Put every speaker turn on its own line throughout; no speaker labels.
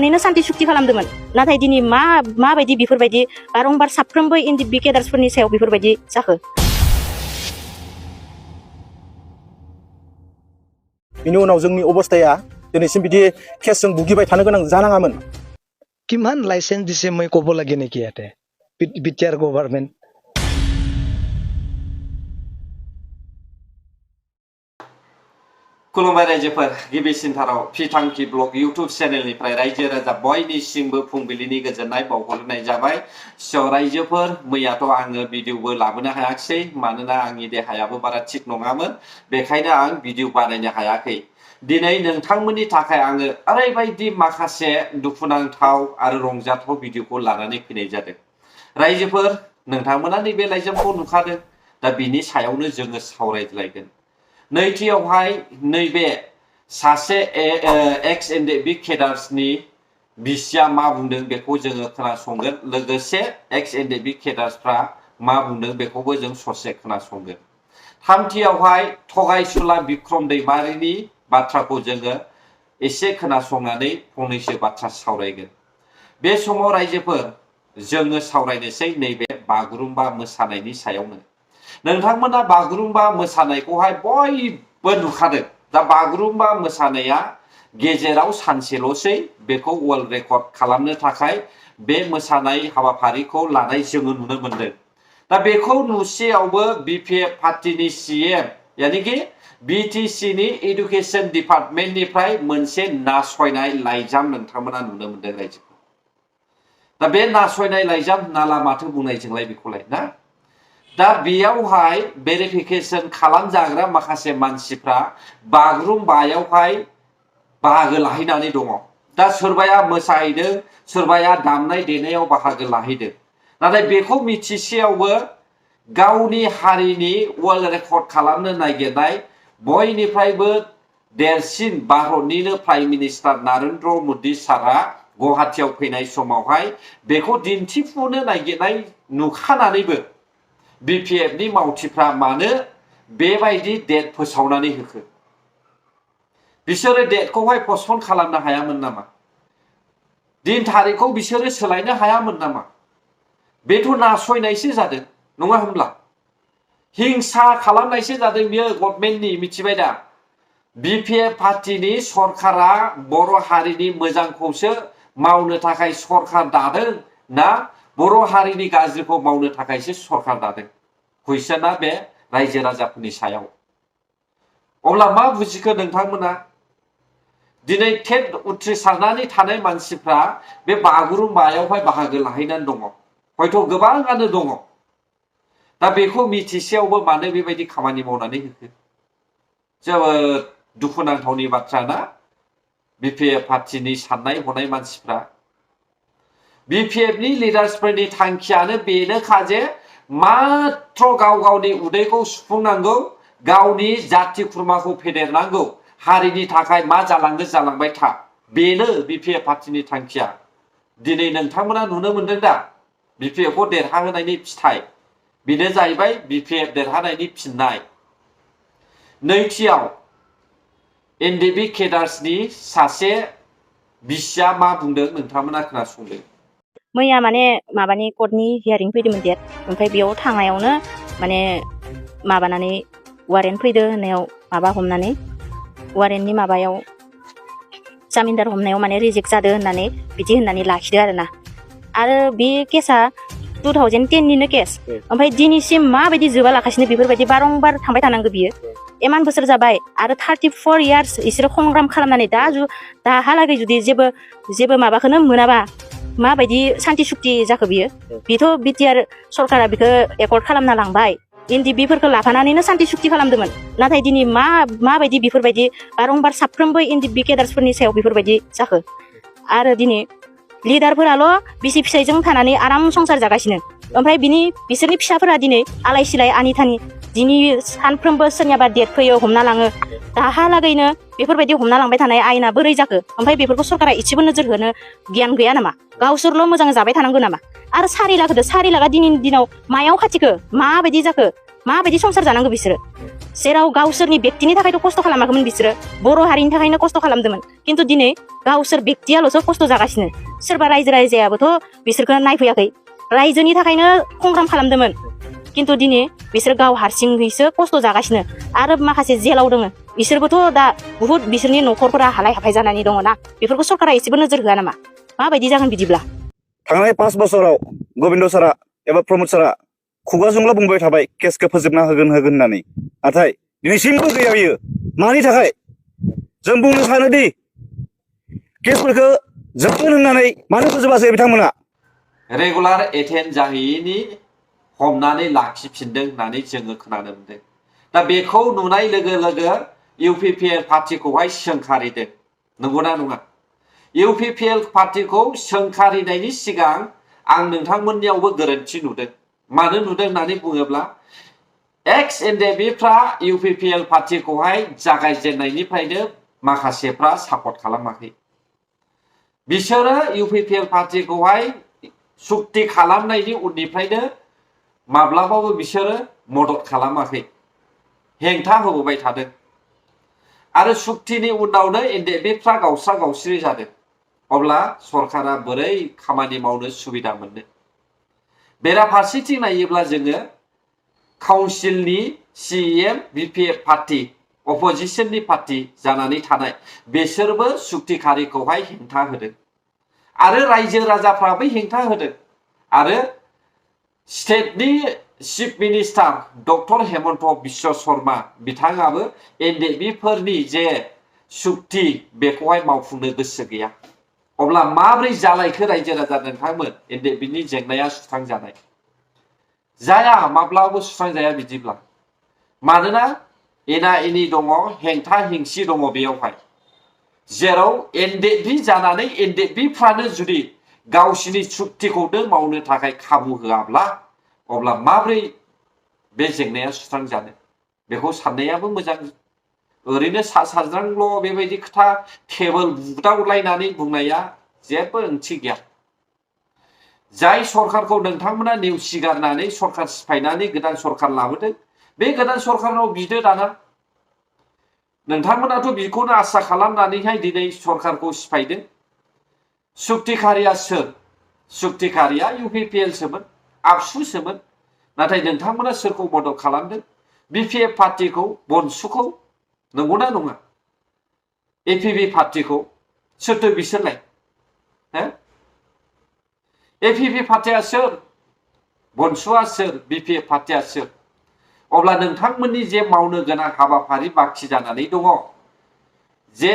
लाफानानैनो सान्थि सुक्ति खालामदोंमोन नाथाय दिनै माबायदि बेफोरबायदि बारंबार साफ्रोमबो एनडिएफबि केडार्सफोरनि सायाव बेफोरबायदि जाखो
बिनि उनाव जोंनि अबस्थाया दिनैसिम बिदि केसजों भुगिबाय थानो गोनां जानाङामोन
किमान लाइसेन्स दिसे মই ক'ব লাগে নেকি ইয়াতে বিটিআৰ গভৰ্ণমেণ্ট
खुलुमबाय रायजोफोर गिबिसिनथाराव फिथांखि ब्लग इउट्यूब चेनेलनिफ्राय रायजो राजा बयनिसिमबो फुंबिलिनि गोजोननाय बावहरनाय जाबाय स' रायजोफोर मैयाथ' आङो भिडिअबो लाबोनो हायाखिसै मानोना आंनि देहायाबो बारा थिग नङामोन बेखायनो आं भिडिअ बानायनो हायाखै दिनै नोंथांमोननि थाखाय आङो ओरैबायदि माखासे दुखुनांथाव आरो रंजाथाव भिडिअखौ लानानै फैनाय जादों रायजोफोर नोंथांमोना नैबे लाइजामखौ नुखादों दा बिनि सायावनो जोङो सावरायलायगोन नैथियावहाय नैबे सासे एक्स एनडिएफबि केडार्सनि बिसिया मा बुंदों बेखौ जोङो खोनासंगोन लोगोसे एक्स एनडिएफबि केडार्सफ्रा मा बुंदों बेखौबो जों ससे खोनासंगोन थामथियावहाय थगायसुला बिक्रम दैमारिनि बाथ्राखौ जोङो एसे खोनासंनानै फंनैसो बाथ्रा सावरायगोन बे समाव रायजोफोर जोङो सावरायनोसै नैबे बागुरुम्बा मोसानायनि सायावनो नोंथांमोना बागुरुम्बा मोसानायखौहाय बयबो नुखादों दा बागुरुम्बा मोसानाया गेजेराव सानसेल'सै बेखौ वर्ल्ड रेकर्ड खालामनो थाखाय बे मोसानाय हाबाफारिखौ लानाय जोङो नुनो मोनदों दा बेखौ नुसेयावबो बिपिएफ पार्टीनि सीएम यानिकि बिटिसिनि एडुकेशन डिपार्टमेन्टनिफ्राय मोनसे नासयनाय लाइजाम नोंथांमोना नुनो मोनदों रायजोफोर दा बे नासयनाय लाइजाम नाला माथो बुंनाय जोंलाय बेखौलाय ना दा बेयावहाय भेरिफिकेशन खालामजाग्रा माखासे मानसिफ्रा बागुरुम्बायावहाय बाहागो लाहैनानै दङ दा सोरबाया मोसाहैदों सोरबाया दामनाय देनायाव बाहागो लाहैदों नाथाय बेखौ मिथिसेयावबो गावनि हारिनि वर्ल्ड रेकर्ड खालामनो नागिरनाय बयनिफ्रायबो देरसिन भारतनिनो प्राइम मिनिस्टार नरेन्द्र मदि सारा गुवाहाटीयाव फैनाय समावहाय बेखौ दिन्थिफुंनो नागिरनाय नुखानानैबो बिपिएफनि मावथिफ्रा मानो बेबायदि डेट फोसावनानै होखो बिसोरो डेटखौहाय पस्टपन खालामनो हायामोन नामा दिन थारिखखौ बिसोरो सोलायनो हायामोन नामा बेथ' नासयनायसो जादों नङा होनब्ला हिंसा खालामनायसो जादों बियो गभर्नमेन्टनि मिथिबाय दा बिपिएफ पार्टीनि सरकारा बर' हारिनि मोजांखौसो मावनो थाखाय सरकार दादों ना बर' हारिनि गाज्रिखौ मावनो थाखायसो सरकार दादों कुइसना बे रायजो राजाफोरनि सायाव अब्ला मा बुजिखो नोंथांमोना दिनै टेट उथ्रिसारनानै थानाय मानसिफ्रा बे बागुरुम्बायावहाय बाहागो लाहैनानै दङ हयथ' गोबाङानो दङ दा बेखौ मिथिसेयावबो मानो बेबायदि खामानि मावनानै होखो जोबोद दुखुनांथावनि बाथ्रा ना बिपिएफ पार्टीनि साननाय हनाय मानसिफ्रा बिपिएफनि लिडार्सफोरनि थांखियानो बेनोखा जे मात्र गाव गावनि उदैखौ सुफुंनांगौ गावनि जाथि खुरमाखौ फेदेरनांगौ हारिनि थाखाय मा जालांनो जालांबाय था बेनो बिपिएफ पार्टीनि थांखिया दिनै नोंथांमोना नुनो मोनदों दा बिपिएफखौ देरहाहोनायनि फिथाइ बेनो जाहैबाय बिपिएफ देरहानायनि फिननाय नैथियाव एनडिएफबि केडार्सनि सासे बिसिया मा बुंदों नोंथांमोना खोनासंदों
मैया माने माबानि कर्टनि हियारिं फैदोंमोन डेट ओमफ्राय बेयाव थांनायावनो माने माबानानै वारेन्ट फैदो होननायाव माबा हमनानै वारेन्टनि माबायाव जामिनदार हमनायाव माने रिजेक्ट जादो होननानै बिदि होननानै लाखिदो आरो बे केसा 2010निनो केस ओमफ्राय दिनैसिम माबायदि जोबा लागासिनो बेफोरबायदि बारंबार थांबाय थानांगौ बियो इमान बोसोर जाबाय आरो 34 इयार्स इसोरो संग्राम खालामनानै दाहालागै जुदि जेबो माबाखौनो मोनाबा माबायदि सान्थि सुक्ति जाखो बियो बेथ' बिटिआर सरकारा बेखौ एकर्ड खालामना लांबाय एनडिएफबिफोरखौ लाफानानैनो सान्थि सुक्ति खालामदोंमोन नाथाय दिनै माबायदि बेफोरबायदि बारंबार साफ्रोमबो एनडिएफबि केडार्सफोरनि सायाव बेफोरबायदि जाखो आरो दिनै लिडारफोराल' बिसि फिसायजों थानानै आराम संसार जागासिनो ओमफ्राय बिसोरनि फिसाफोरा दिनै आलाय सिलाय आनिथानि दिनै सानफ्रोमबो सोरनियाबा डेट फैयो हमना लाङो दाहालागैनो बेफोरबायदि हमना लांबाय थानाय आयेना बोरै जाखो ओमफ्राय बेफोरखौ सरकारा इसेबो नोजोर होनो गियान गैया नामा गावसोरल' मोजां जाबाय थानांगौ नामा आरो 4 लाख होदो 4 लाखा दिनैनि दिनाव मायाव खाथिखो माबायदि जाखो माबायदि संसार जानांगौ बिसोरो जेराव गावसोरनि बेक्तिनि थाखायथ' खस्थ' खालामाखैमोन बिसोरो बर' हारिनि थाखायनो खस्थ' खालामदोंमोन खिन्थु दिनै गावसोर बेक्तियाल'सो खस्थ' जागासिनो सोरबा रायजो राजायाबोथ' बिसोरखौ नायफैयाखै रायजोनि थाखायनो संग्राम खालामदोंमोन खिन्थु दिनै बिसोर गाव हारसिङैसो खस्थ' जागासिनो आरो माखासे जेलाव दङ बिसोरबोथ' दा बुहुत बिसोरनि न'खरफोरा हालाय हाफाय जानानै दङ ना बेफोरखौ सरकारा एसेबो नोजोर होआ नामा माबायदि जागोन बिदिब्ला
थांनाय 5 बोसोराव गोबिन्द सारा एबा प्रमद सारा खुगाजोंल' बुंबाय थाबाय केसखौ फोजोबना होगोन होननानै नाथाय दिनैसिमबो गैया बियो मानि थाखाय जों बुंनो सानोदि केसफोरखौ जोबगोन होननानै मानो फोजोबासै बिथांमोना
रेगुलार एटेन्ड जाहैयैनि हमनानै लाखिफिनदों होननानै जोङो खोनानो मोनदों दा बेखौ नुनाय लोगो लोगो इउपिपिएल पार्टिखौहाय सोंखारिदों नंगौना नङा इउपिपिएल पार्टिखौ सोंखारिनायनि सिगां आं नोंथांमोननियावबो गोरोन्थि नुदों मानो नुदों होननानै बुङोब्ला एक्स एनडेबिफ्रा इउपिपिएल पार्टिखौहाय जागायजेननायनिफ्रायनो माखासेफ्रा सापर्ट खालामाखै बिसोरो इउपिपिएल पार्टिखौहाय सुक्ति खालामनायनि उननिफ्रायनो माब्लाबाबो बिसोरो मदद खालामाखै हेंथा होबोबाय थादों आरो सुक्तिनि उनावनो एनडेबिफ्रा गावस्रा गावस्रि जादों अब्ला सरकारा बोरै खामानि मावनो सुबिदा मोननो बेराफारसेथिं नायोब्ला जोङो काउन्सिलनि सिएम बिपिएफ पार्टी अपोजिशननि पार्टी जानानै थानाय बिसोरबो सुक्तिखारिखौहाय हेंथा होदों आरो रायजो राजाफ्राबो हेंथा होदों आरो स्टेटनि chief minister doctor Hemant Biswa Sharma बिथाङाबो एनडेबिफोरनि जे सुक्ति बेखौहाय मावफुंनो गोसो गैया अब्ला माब्रै जालायखो रायजो राजा नोंथांमोन एनडेबिनि जेंनाया सुस्रांजानाय जाया माब्लाबो सुस्रांजाया बिदिब्ला मानोना एना एनि दङ हेंथा हेंसि दङ बेयावहाय जेराव एनडेबि जानानै एनडेबिफ्रानो जुदि गावसिनि सुक्तिखौनो मावनो थाखाय खाबु होआब्ला अब्ला माब्रै बे जेंनाया सुस्रांजानो बेखौ साननायाबो मोजां ओरैनो सा साज्रांल' बेबायदि खोथा टेबोल बुदावलायनानै बुंनाया जेबो ओंथि गैया जाय सरकारखौ नोंथांमोना नेवसिगारनानै सरकार सिफायनानै गोदान सरकार लाबोदों बे गोदान सरकारनाव बिदो दाना नोंथांमोनाथ' बेखौनो आसा खालामनानैहाय दिनै सरकारखौ सिफायदों सुक्तिखारिया सोर सुक्तिखारिया इउपिपिएलसोमोन आबसुसोमोन नाथाय नोंथांमोना सोरखौ मदद खालामदों बिपिएफ पार्टिखौ बनसुखौ नंगौना नङा एपिबि पार्टिखौ सोरथो बिसोरलाय एपिबि पार्टिया सोर बनसुआ सोर बिपिएफ पार्टिया सोर अब्ला नोंथांमोननि जे मावनो गोनां हाबाफारि बाखि जानानै दङ जे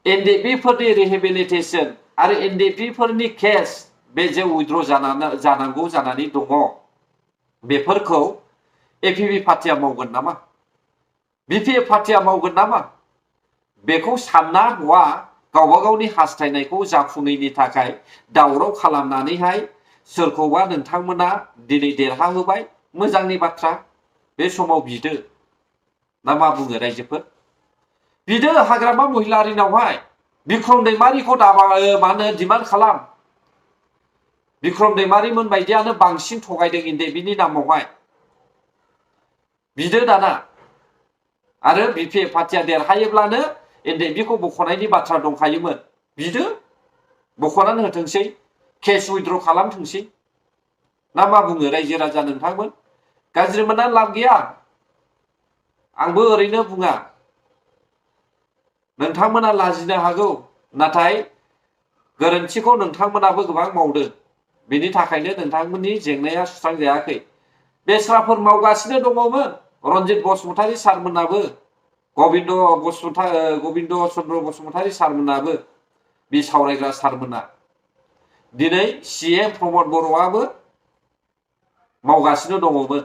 एनडेबिफोरनि रिहेबिलिटेसन आरो एनडेबिफोरनि केस बे जे उइथड्र जानांगौ जानानै दङ बेफोरखौ एपिबि पार्टिया मावगोन नामा बिपिएफ पार्टिया मावगोन नामा बेखौ सानना हवा गावबा गावनि हास्थायनायखौ जाफुङैनि थाखाय दावराव खालामनानैहाय सोरखौबा नोंथांमोना दिनै देरहाहोबाय मोजांनि बाथ्रा बे समाव बिदो ना मा बुङो रायजोफोर बिदो हाग्रामा महिलारिनावहाय बिक्रम दैमारिखौ दाबा मा होनो डिमान्ड खालाम बिक्रम दैमारिमोन बायदियानो बांसिन थगायदों एनडेबिनि नामावहाय बिदो दाना आरो बिपिएफ पार्टिया देरहायोब्लानो एनडेबिखौ बख'नायनि बाथ्रा दंखायोमोन बिदो बख'नानै होथोंसै केस उइथड्र खालामथोंसै ना मा बुङो रायजो राजा नोंथांमोन गाज्रि मोननानै लाब गैया आंबो ओरैनो बुङा नोंथांमोना लाजिनो हागौ नाथाय गोरोन्थिखौ नोंथांमोनाबो गोबां मावदों बेनि थाखायनो नोंथांमोननि जेंनाया सुस्रांजायाखै बेस्राफोर मावगासिनो दङमोन रन्जित बसुमतारी सारमोनाबो गबिन्द चन्द्र बसुमतारी सारमोनाबो बि सावरायग्रा सारमोना दिनै सिएम प्रमद बर'आबो मावगासिनो दङमोन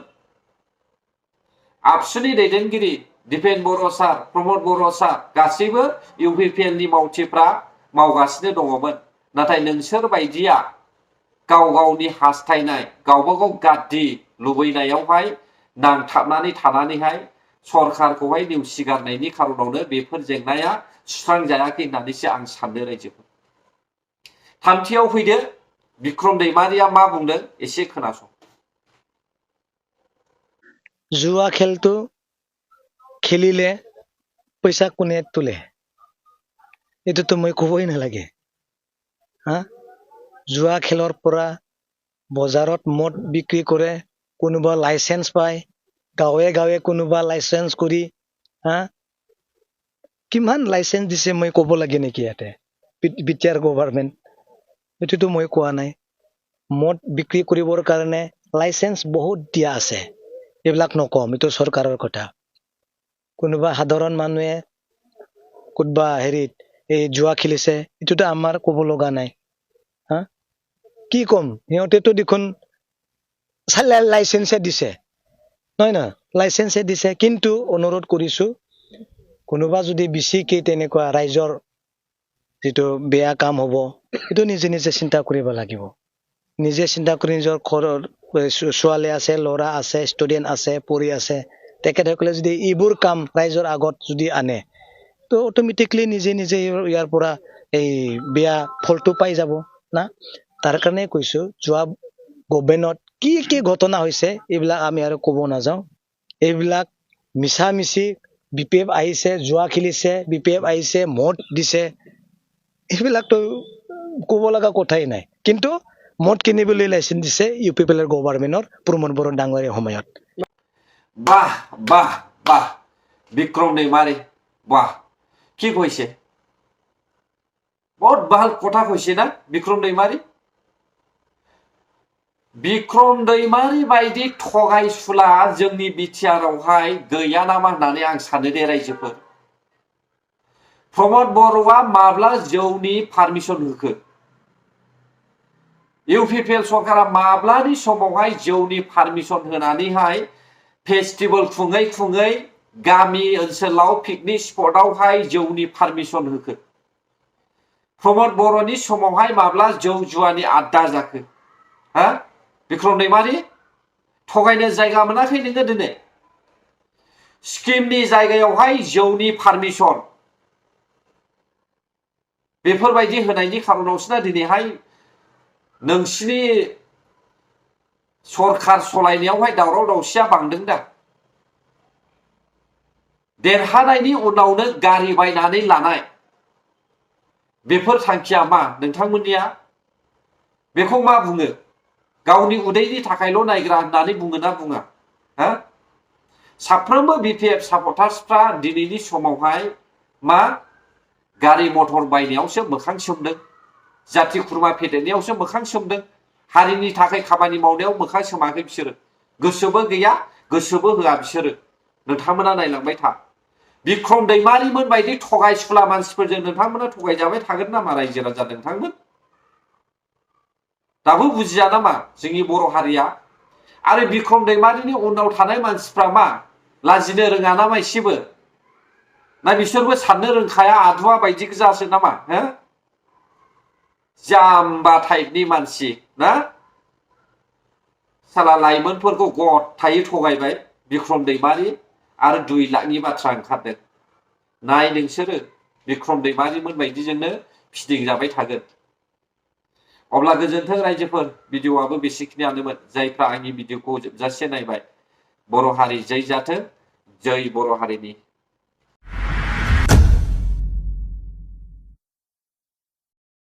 आबसुनि दैदेनगिरि दिपेन बर' सार प्रमद बर' सार गासैबो इउपिपिएलनि मावथिफ्रा मावगासिनो दङमोन नाथाय नोंसोर बायदिया गाव गावनि हास्थायनाय गावबा गाव गाद्दि लुबैनायावहाय नांथाबनानै थानानैहाय सरकारखौहाय नेवसिगारनायनि खारनावनो बेफोर जेंनाया सुस्रांजायाखै होननानैसो आं साननो रायजोफोर थामथियाव फैदो बिक्रम दैमारिया मा बुंदों एसे खोनासं
জুৱা খেলটো খেলিলে পইচা কোনে তোলে এইটোতো মই ক'বই নালাগে হা জুৱা খেলৰ পৰা বজাৰত মদ বিক্ৰী কৰে কোনোবা লাইচেন্স পায় গাঁৱে গাঁৱে কোনোবা লাইচেন্স কৰি হা কিমান লাইচেন্স দিছে মই ক'ব লাগে নেকি ইয়াতে বিটিআৰ গভৰ্ণমেণ্ট এইটোতো মই কোৱা নাই মদ বিক্ৰী কৰিবৰ কাৰণে লাইচেন্স বহুত দিয়া আছে এইবিলাক নকম এইটো চৰকাৰৰ কথা কোনোবা সাধাৰণ মানুহে কোনোবা হেৰিত এই জুৱা খেলিছে এইটোতো আমাৰ ক'ব লগা নাই হা কি কম সিহঁতেতো দেখোন লাইচেন্সে দিছে নহয় না লাইচেন্সে দিছে কিন্তু অনুৰোধ কৰিছো কোনোবা যদি বেছিকে তেনেকুৱা ৰাইজৰ যিটো বেয়া কাম হ'ব এইটো নিজে নিজে চিন্তা কৰিব লাগিব নিজে চিন্তা কৰি নিজৰ ঘৰৰ ছোৱালী আছে ল'ৰা আছে ষ্টুডেণ্ট আছে পঢ়ি আছে তেখেতসকলে যদি এইবোৰ কাম ৰাইজৰ আগত যদি আনে তো অট'মেটিকলি নিজে নিজে ইয়াৰ পৰা এই বেয়া ফলটো পাই যাব না তাৰ কাৰণে কৈছো যোৱা গভৰ্ণমেণ্টত কি ঘটনা হৈছে এইবিলাক আমি আৰু ক'ব নাযাওঁ এইবিলাক মিছা মিছি বিপিএফ আহিছে জুৱা খেলিছে বিপিএফ আহিছে মদ দিছে এইবিলাকতো ক'ব লগা কথাই নাই কিন্তু মদ কিনিবলৈ লাইচেন্স দিছে ইউপিপিএলৰ গভৰ্ণমেণ্টৰ প্ৰমোদ বড়ো ডাঙৰীয়া সময়ত
বাহ বাহ বাহ বিক্ৰম दैमारी বাহ কি কৈছে বহুত ভাল কথা কৈছে না বিক্ৰম दैमारी बिक्रम दैमारी बायदि थगायसुला जोंनि बिटिआरआवहाय गैया नामा होननानै आं सानो दे रायजोफोर प्रमोद बर'आ माब्ला जौनि पारमिसन होखो इउपिपिएल सरकारा माब्लानि समावहाय जौनि पारमिसन होनानैहाय फेस्टिवल खुङै खुङै गामि ओनसोलाव पिकनिक स्पटआवहाय जौनि पारमिसन होखो प्रमोद बर'नि समावहाय माब्ला जौ जुवानि आड्डा जाखो हा बिक्रम दैमारी थगायनो जायगा मोनाखै नोङो दिनै स्किमनि जायगायावहाय जौनि पारमिसन बेफोरबायदि होनायनि खारनावसो दिनैहाय नोंसिनि सरकार सलायनायावहाय दावराव दावसिया बांदों दा देरहानायनि उनावनो गारि बायनानै लानाय बेफोर थांखिया मा नोंथांमोननिया बेखौ मा बुङो गावनि उदैनि थाखायल' नायग्रा होननानै बुङो ना बुङा हा साफ्रोमबो बिपिएफ सापर्टार्सफ्रा दिनैनि समावहाय मा गारि मटर बायनायावसो मोखां सोमदों जाथि खुरमा फेदेरनायावसो मोखां सोमदों हारिनि थाखाय खामानि मावनायाव मोखां सोमाखै बिसोरो गोसोबो गैया गोसोबो होआ बिसोरो नोंथांमोना नायलांबाय था बिक्रम दैमारीमोन बायदि थगायसुला मानसिफोरजों नोंथांमोना थगायजाबाय थागोन नामा रायजो राजा नोंथांमोन दाबो बुजिया नामा जोंनि बर' हारिया आरो बिक्रम दैमारीनि उनाव थानाय मानसिफ्रा मा लाजिनो रोङा नामा एसेबो ना बिसोरबो साननो रोंखाया आदुवा बायदि गोजासो नामा हो जाम्बा टाइपनि मानसि ना साला लाइमोनफोरखौ गथायै थगायबाय बिक्रम दैमारी आरो 2 लाखनि बाथ्रा ओंखारदों नाय नोंसोरो बिक्रम दैमारीमोन बायदिजोंनो फिदिंजाबाय थागोन अब्ला गोजोन्थों रायजोफोर भिडिअआबो बेसेखिनियानोमोन जायफ्रा आंनि भिडिअखौ जोबजासे नायबाय बर' हारि जै जाथों जै बर' हारिनि